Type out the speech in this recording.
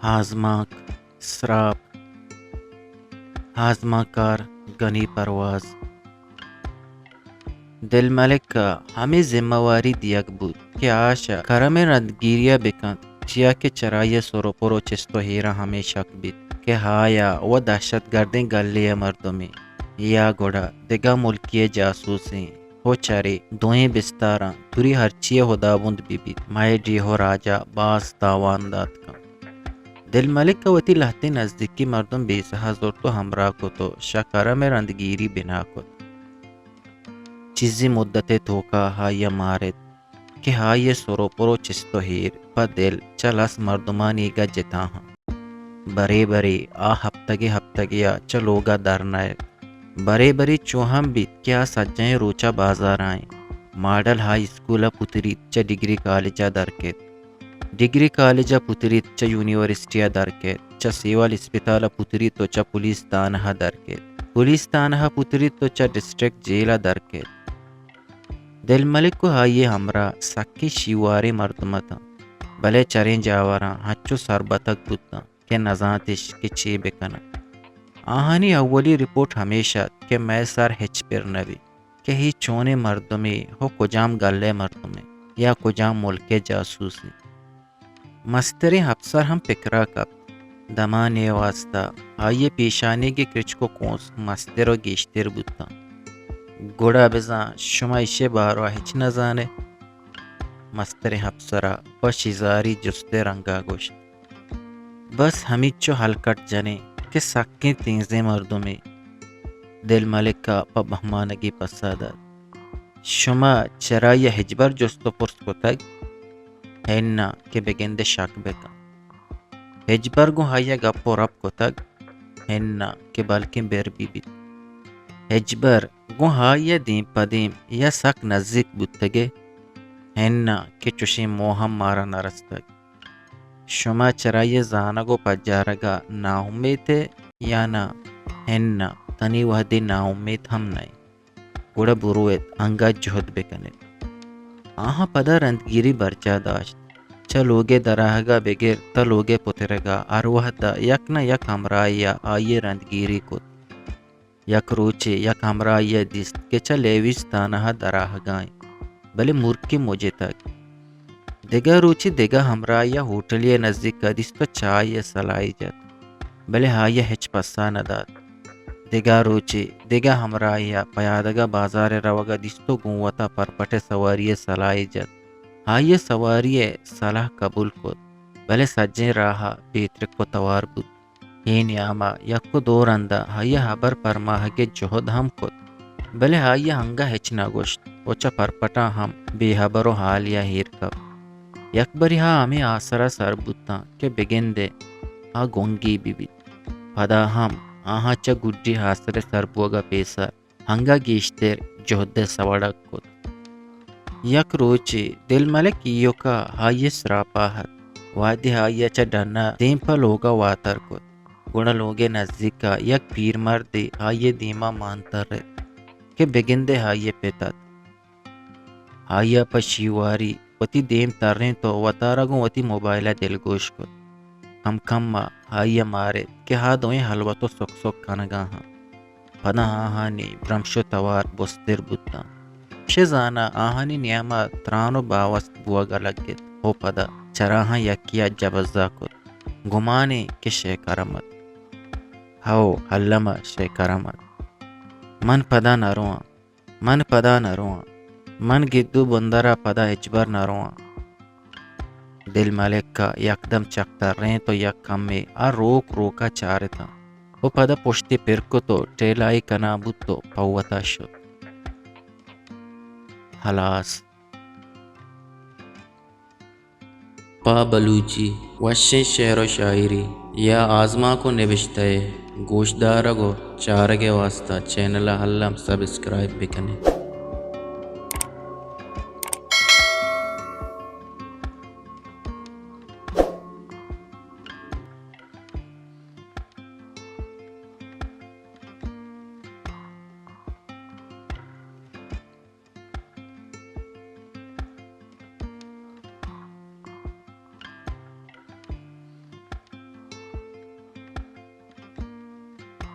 آزمانک، سراپ، آزمانکار گنی پرواز۔ دلملک ءَ ہمے ذمہ واری دیگ بوت کہ آ شہ کرم ءَ رندگیری ءَ بہ کنت، چیا کہ چرائی ءِ سر ءُ پر ءُ چست ءُ ہیراں ہمے شک بیت کہ آیا وَ دہشت گردیں گلے ءِ مردمے یا گڑا دگہ ملکے ءِ جاسوسے۔ ہو چرے، دوئیں بستاراں توری ہرچی ءَ ہدابند بہ بیت، مئے ڈیہہ ءُ راج ءَ باز تاوان دات کنت۔ دلملک ءَ وتی لہتیں نزیکی مردم بیسہ ءَ زرت ءُ ہمراہ کت ءُ شہ کرم ءَ رندگیری بنا کت۔ چیزے مدتے توکا آئی ءَ مارت کہ آئی ءِ سر ءُ پر ءُ چست ءُ ہیر پہ دل چہ لس مردمانیگ ءَ جتا اَنت۔ برے برے آ ہپتگے ہپتگے ءَ چہ لوگ ءَ در نئیت۔ برے برے چو ہم بیت کہ آ سجہیں روچ ءَ بازار ءَ اِنت۔ ماڈل ہائی اسکول ءَ پتریت، چہ ڈگری کالج ءَ در کیت۔ ڈگری کالج ءَ پتریت، چہ یونیورسٹی ءَ در کیت۔ چہ سیول اسپتال ءَ پتریت ءُ چہ پولیس تھانہ ءَ در کیت۔ پولیس تھانہ ءَ پتریت ءُ چہ ڈسٹرکٹ جیل ءَ در کیت۔ دلملک ءُ آئی ءِ ہمراہ سکیں شیواریں مردم اتاں، بلے چریں جاوراں ہنچو سربتک بوتاں کہ نزانت اِش کہ چے بہ کناں۔ آہانی اولی رپورٹ ہمیش ات کہ مئے سر ہچ پر نہ بیت کہ اے چونیں مردمے ءُ کجام گل ءِ مردمے یا کجام ملک ءِ جاسوسے۔ مستریں اپسر ہم پکر ءَ کپت۔ دمانے ءِ واستا آئی ءِ پیشانیگ ءِ کرچک ءُ کونز مستر ءُ گیشتر بوتاں۔ گڑا بزاں شما ایشی ءِ باروا ہچ نہ زان ئے؟ مستریں اپسر ءَ پہ شیزاری جست ءِ رنگ ءَ گوشت۔ بس ہمینچو ہلکٹ جنیں کہ سکیں تیزیں مردمے۔ دلملک ءَ پہ بہمانگی پسہ دات۔ شما چرائی ءَ ہچبر جست ءُ پرس کتگ؟ ہناں، کہ بگندے شک بہ کن۔ ہچبر گوں آئی ءَ گپ ءُ رپ کتگ؟ ہناں، کہ بلکیں بر بہ بیت۔ ہچبر گوں آئی ءَ دیم پہ دیم یا سک نزیک بوتگ ئے؟ ہناں، کہ چشیں موہ ہم مارا نہ رستگ۔ شما چرائی ءِ زانگ ءُ پجارگ ءَ ناامیت ئے یا ناں؟ ہناں، تنی وہدے ناامیت ہم نہ ایں۔ گڑا برو ات، انگت جہد بہ کن ات۔ آہاں پدا رندگیری برجاہ داشت۔ چہ لوگ ءِ دراہگ ءَ بگر تاں لوگ ءِ پترگ ءَ ہر وہد ءَ یک نہ یک ہمراہے ءَ آئی ءِ رندگیری کت۔ یک روچے یک ہمراہے ءَ دیست کہ چہ لیویز تھانہ ءَ دراہگ ءَ اِنت، بلے مرکی مجتگ۔ دگہ روچے دگہ ہمراہے ءَ ہوٹلے ءِ نزیک ءَ دیست ءُ چاہے ءِ سلاہے جت، بلے آئی ءَ ہچ پسہ نہ دات۔ دگہ روچے دگہ ہمراہے ءَ پیادگ ءَ بازار ءَ روگ ءَ دیست ءُ گوں وت ءَ پرپٹ ءِ سواری ءِ سلاہے جت۔ آئی ءَ سواری ءِ سلاہ کبول کت، بلے سجہیں راہ ءَ بے ترک ءُ توار بوت۔ اے نیام ءَ یک ءُ دو رند ءَ آئی ءَ ہبر پرماہگ ءِ جہد ہم کت، بلے آئی ءَ انگہ ہچ نہ گوشت ءُ چہ پرپٹاں ہم بے ہبر ءُ ہالے ءَ ایر کپت۔ یکبرے آ ہمے آسر ءَ سر بوتاں کہ بگندے آ گنگے بہ بیت۔ پدا ہم آہاں چہ گڈی آسر ءِ سر بوگ ءَ پیسر انگہ گیشتر جہد ءِ سوڑگ کت۔ یک روچے دلملک ایوک ءَ آئی ءِ سراپ ءَ ات۔ وہدے آئی ءَ چہ ڈن ءَ دیم پہ لوگ ءَ واتر کت، گڑا لوگ ءِ نزیک ءَ یک پیرمردے آئی ءِ دیم ءَ مان ترت کہ بگندے آئی ءِ پت ات۔ آئی ءَ پہ شیواری وتی دیم ترینت ءُ وتارا گوں وتی موبائل ءَ دلگوش کت۔ کم کم ءَ آئی ءَ مارت کہ آ دوئیں ہلوت ءُ سک سک کنگ ءَ اَنت۔ پدا آہانی برمش ءُ توار بستر بوتاں۔ چہ زاناں آہانی نیام ءَ تران ءُ باوست بوگ ءَ لگت ءُ پدا چراہاں یکے ءَ جبزا کت۔ گمانے کہ شے کرم ات۔ ہئو، الم ءَ شے کرم ات۔ من پدا نہ رواں۔ من پدا نہ رواں۔ من گد ءُ بندر ءَ پدا ہچبر نہ رواں۔ دلملک ءَ یکدم چک ترینت ءُ یک کمے آ روک روک ءَ چارتاں ءُ پدا پشتے پر کت ءُ ٹیلائی کنان بوت ءُ پہ وت ءَ شت۔ ہلاس۔ پہ بلوچی وشیں شعر ءُ شاعری یا آزمانک ءُ نبشتہ ءِ گوشدارگ ءُ چارگ ءِ واستہ چینل ءَ الم سبسکرائب بہ کن ات۔